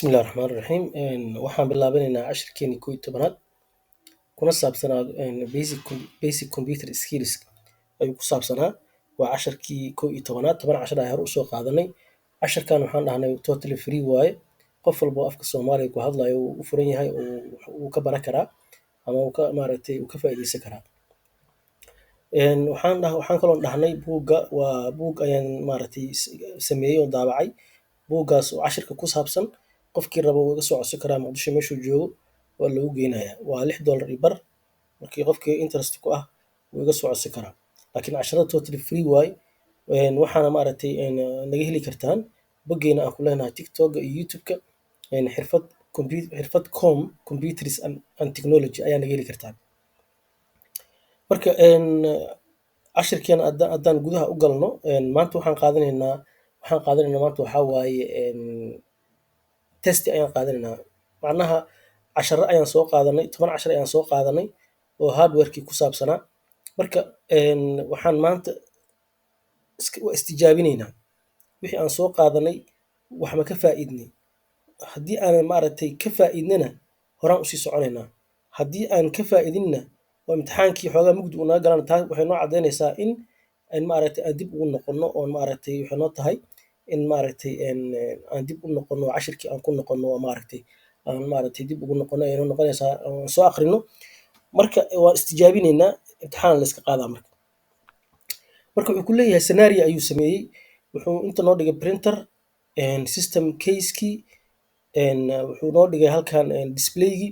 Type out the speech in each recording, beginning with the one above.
Bismillahi Raxmaani Raxiim. Waxaan bilaabanaynaa cashirkeeni 11aad, kuna saabsanaa basic computer skills ayuu ku saabsanaa. Waa casharkii 11aad. 10 cashar ayaan hore usoo qaadanay. Casharkan waxaan dhahnay totally free waaye, qof walba oo afka Soomaaliga ku hadlayo wuu u furan yahay oo wuu ka baran karaa ama uu ka maaragtay uu ka faa'iideysan karaa. Waxaan kaloo dhahnay buugga waa buug ayaan maaragtay sameeyey oo daabacay, buuggaas oo cashirka ku saabsan. Qofkii rabo wuu iga soo codsan karaa Muqdisho meeshuu joogo, waa loogu geynayaa. Waa $6.50. Markii qofkii interest ku ah wuu iga soo codsan karaa, laakiin casharada totally free waaye. Waxaana maaragtay naga heli kartaan boggeena aan ku leenahay TikTok iyo YouTube-ka, Xirfad Xirfad com Computers and Technology ayaa naga heli kartaan. Marka cashirkeena haddaan gudaha u galno, maanta waxaan qaadanaynaa maanta waxaa waaye test ayaan qaadanaynaa. Macnaha casharo ayaan soo qaadanay, 10 cashar ayaan soo qaadanay oo hardware-kii ku saabsanaa. Marka waxaan maanta waa istijaabinaynaa wixii aan soo qaadanay, wax ma ka faa'iidnay. Haddii aanan maaragtay ka faa'iidnana, horaan usii soconaynaa. Haddii aan ka faa'iidinna oo imtixaankii xoogaa mugdi uu naga galana, taa waxay noo caddaynaysaa in maaragtay aan dib ugu noqono oo maaragtay waxay noo tahay in maaragtay aan dib u noqono oo cashirkii aan ku noqono oo maaragtay aan maaragtay dib ugu noqono ay noo noqonaysaa oo soo aqrino. Marka waa istijaabinaynaa, imtixaan la iska qaadaa. Marka wuxuu ku leeyahay scenario ayuu sameeyey. Wuxuu inta noo dhigay printer, system case-kii, wuxuu noo dhigay halkan display-gii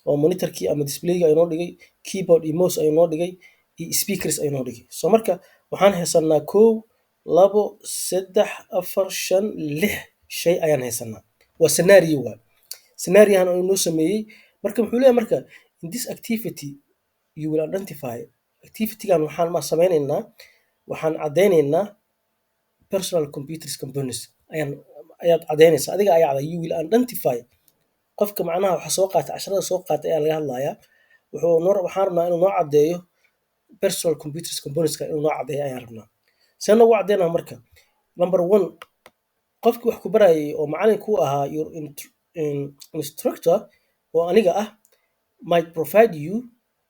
oo monitor-kii ama display-gii ayuu noo dhigay, keyboard iyo mouse ayuu noo dhigay, iyo speakers ayuu noo dhigay. So marka waxaan haysanaa kow, labo, saddex, afar, shan, lix shay ayaan haysanaa. Waa scenario, waay scenariohan uu noo sameeyey. Marka wuxuu leeyahay, marka in this activity you will identify, activitygan waxaan ma sameynaynaa, waxaan caddeynaynaa personal computers components ayaad caddeynaysaa adiga ayaa you will identify. Qofka macnaha waxa soo qaatay, casharada soo qaatay ayaa laga hadlayaa. Wuxuu noo waxaan rabnaa inuu noo caddeeyo personal computers componentska, inuu noo caddeeyo ayaan rabnaa. See noogu caddeynaa? Marka number one, qofkii wax ku barayay oo macalin ku ahaa, your instructor oo aniga ah, might provide you,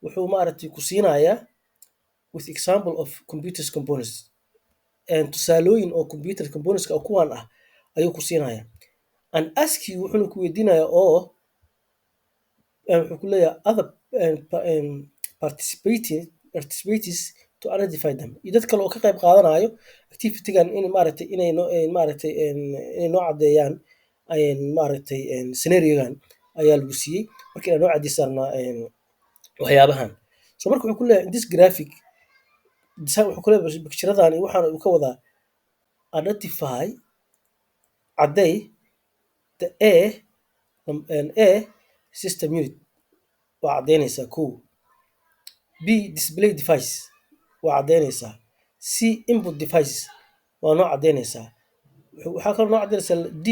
wuxuu maaragtay ku siinayaa, with example of computers components, tusaalooyin oo computer componentska oo kuwan ah ayuu ku siinayaa, and ask you, wuxuuna ku weydiinayaa oo wuxuu ku leeyahay other participating participators to identify them, iyo dad kale oo ka qayb qaadanayo activitygan in maaragtay inay noo maaragtay inay noo caddeeyaan maaragtay scenariogan ayaa lagu siiyey. Marka inay noo caddeysaana waxyaabahan. So marka wuxuu ku leeyahay in this graphic design, wuxuu ku leeyahay picturadan iyo waxaan uu ka wadaa, identify, cadday, the A, system unit waa caddeynaysaa kow, B, display device waa caddeynaysaa, C, input devices waa noo caddeynaysaa, waxaa kaloo noo caddeynaysaa D,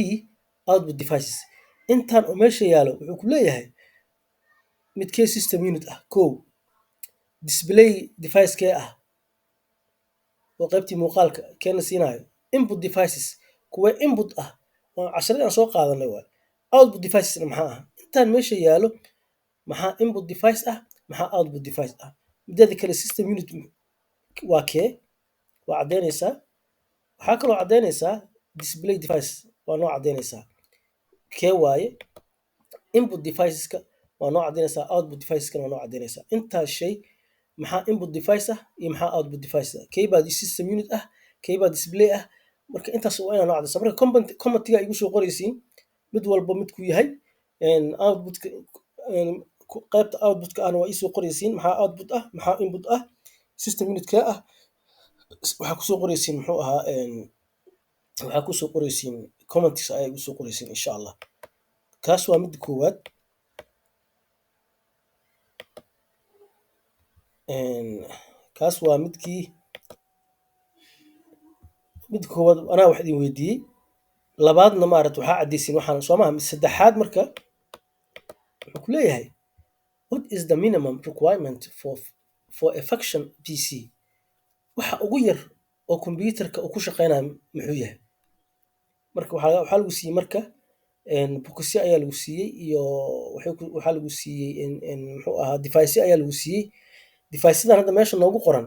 output devices. Intaan oo meesha yaalo wuxuu ku leeyahay midkee system unit ah kow, display device kee ah oo qaybtii muuqaalka keena siinayo, input devices kuwa input ah oo casharadii aan soo qaadanay waay, output devicesna maxaa ah. Intaan meesha yaalo maxaa input device ah, maxaa output device ah? Mideeda kale, system unit waa kee, waa caddeynaysaa. Waxaa kaloo caddeynaysaa display device waa noo caddeynaysaa kee waaye, input deviceska waa noo caddeynaysaa, output deviceskana waa noo caddeynaysaa. Intaas shay, maxaa input device ah iyo maxaa output device ah, kee baa system unit ah, kee baa display ah? Marka intaas waa inaa noo caddeysaa. Marka commentiga igu soo qoraysiin mid walba midkuu yahay outputka, qaybta outputka ahna waa iisoo qoraysiin, maxaa output ah, maxaa input ah, system unit kee ah. Waxaa kusoo qoraysiin muxuu ahaa, waxaa kusoo qoraysiin comments ayaa igu soo qoraysiin, insha Allah. Kaas waa midda koowaad. Kaas waa midkii midda koowaad anaa wax idin weydiiyey. Labaadna maaragta waxaa caddeysiin waxaan soo maha. Saddexaad marka wuxuu ku leeyahay, what is the minimum requirement for a function PC? Waxa ugu yar oo computerka uu ku shaqeynayo muxuu yahay? Marka waxaa lagu siiyey marka Boxyo ayaa lagu siiyey iyo waxaa lagu siiyey muxuu ahaa, device ayaa lagu siiyey. Device-yadan hadda meesha noogu qoran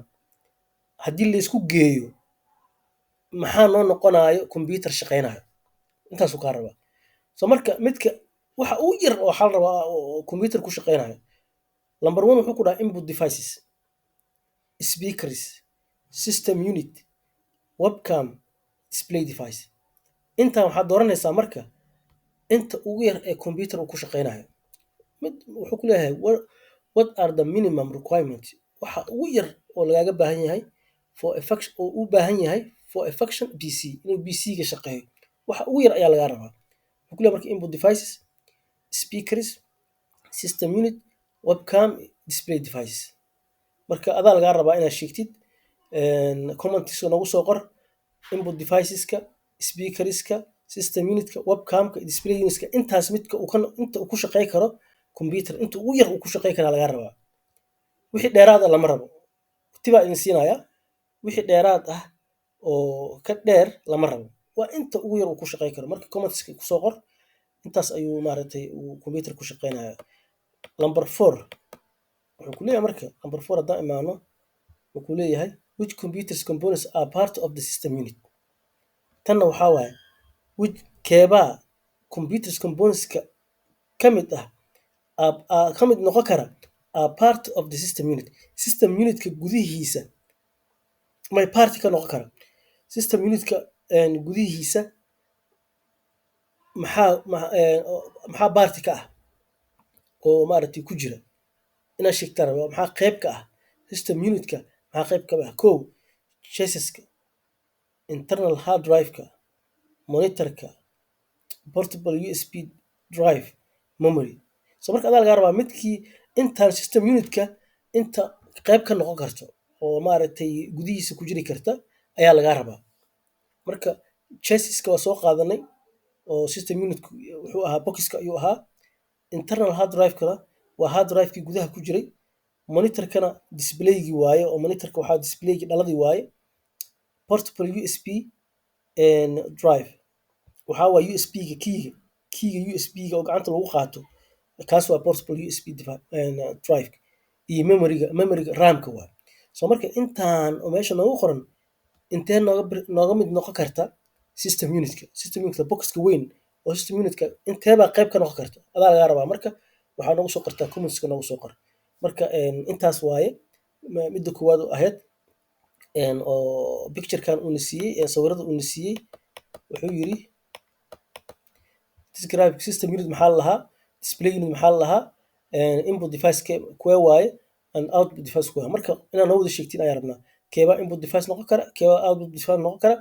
haddii laysku geeyo, maxaa noo noqonayo computer shaqeynayo? Intaasuu kaa rabaa. So marka midka waxa ugu yar oo waxaa la rabaa oo computer ku shaqeynayo. Number one wuxuu ku dhahay input devices, speakers, system unit, webcam, display device. Intaan waxaad dooranaysaa marka inta ugu yar ee computer uu ku shaqeynayo. Mid wuxuu ku leeyahay, "What are the minimum requirement?" Waxa ugu yar oo lagaaga baahan yahay for a function, oo u baahan yahay for a function PC, inuu PC-ga shaqeeyo, waxa ugu yar ayaa lagaa rabaa. Wuxuu ku leeyahay marka input devices, speakers, system unit, webcam, display devices. Marka adaa lagaa rabaa inaad sheegtid. Comments noogu soo qor input deviceska, speakerska, system unitka, webcamka, display unitka. Intaas midka uu kan inta uu ku shaqey karo computer, inta ugu yar uu ku shaqey karaa lagaa rabaa. Wixii dheeraad ah lama rabo. Tibaa idin siinaya, wixii dheeraad ah oo ka dheer lama rabo, waa inta ugu yar uu ku shaqey karo. Marka commentska kusoo qor intaas ayuu maaragtay uu computer ku shaqeynaya. Number four wuxuu ku leeyahay, marka number four haddaan imaano, wuxuu ku leeyahay, "Which computers components are part of the system unit?" Tanna waxaa waaye which, keebaa computers componentska ka mid ah ka mid noqon kara are part of the system unit, system unitka gudihiisa may part ka noqon kara? System unitka gudihiisa maxaa maxaa part ka ah oo maaragtay ku jira inaad sheegtaan rabaa? Maxaa qayb ka ah system unitka? Maxaa qayb ka ah? Kow, chassiska, internal hard drive-ka, monitorka, portable USB drive, memory. So marka adaa lagaa rabaa midkii intaan system unitka inta qayb ka noqon karto oo maaragtay gudihiisa ku jiri karta ayaa lagaa rabaa. Marka chassiska waa soo qaadanay oo system unitku wuxuu ahaa boxiska ayuu ahaa. Internal hard drive-kana waa hard drive-kii gudaha ku jiray. Monitorkana displaygii waaye, oo monitorka waxaa displaygii dhaladii waaye. Portable USB drive waxaa waaye USB-ga keyga USB-ga oo gacanta lagu qaato, kaas waa portable USB drive. Iyo memoryga RAM-ka waaye. So marka intaan oo meesha noogu qoran intee nooga mid noqon karta system unitka? System unitka, boxka weyn oo system unitka, inteebaa qayb ka noqon karta? Adaa lagaa rabaa. Marka waxaa noogu soo qortaa commentska, noogu soo qor. Marka intaas waaye midda koowaad oo ahayd oo picturekan uuna siiyey, sawirada uuna siiyey. Wuxuu yiri, "Describe system unit." Maxaa la lahaa display unit? Maxaa la lahaa input device? Kuwee waaye and output device kuwee? Marka inaad noo wada sheegtiin ayaan rabnaa. Keebaa input device noqon kara? Keebaa output device noqon kara?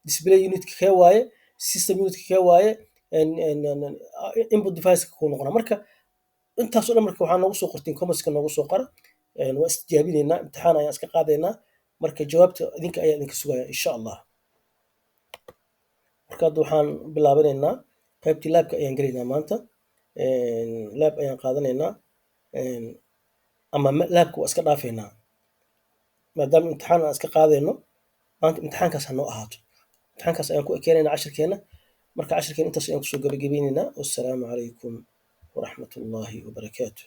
Display unitka kee waaye? System unitka kee waaye? Input device kuu noqona? Marka intaas oo dhan marka waxaa noogu soo qortiin commentska, noogu soo qora. Waa istijaabineynaa, imtixaan ayaan iska qaadaynaa. Marka jawaabta idinka ayaa idinka sugaya, insha Allah. Marka hadda waxaan bilaabanaynaa qaybtii labka ayaan gelaynaa maanta. Lab ayaan qaadanaynaa ama labka waa iska dhaafaynaa maadaama imtixaan aan iska qaadayno maanta. Imtixaankaas ha noo ahaato, imtixaankaas ayaan ku ekeenaynaa cashirkeena. Marka cashirkeena intaas ayaan kusoo gabagabeyneynaa. Wassalaamu calaykum waraxmatullaahi wabarakaatu.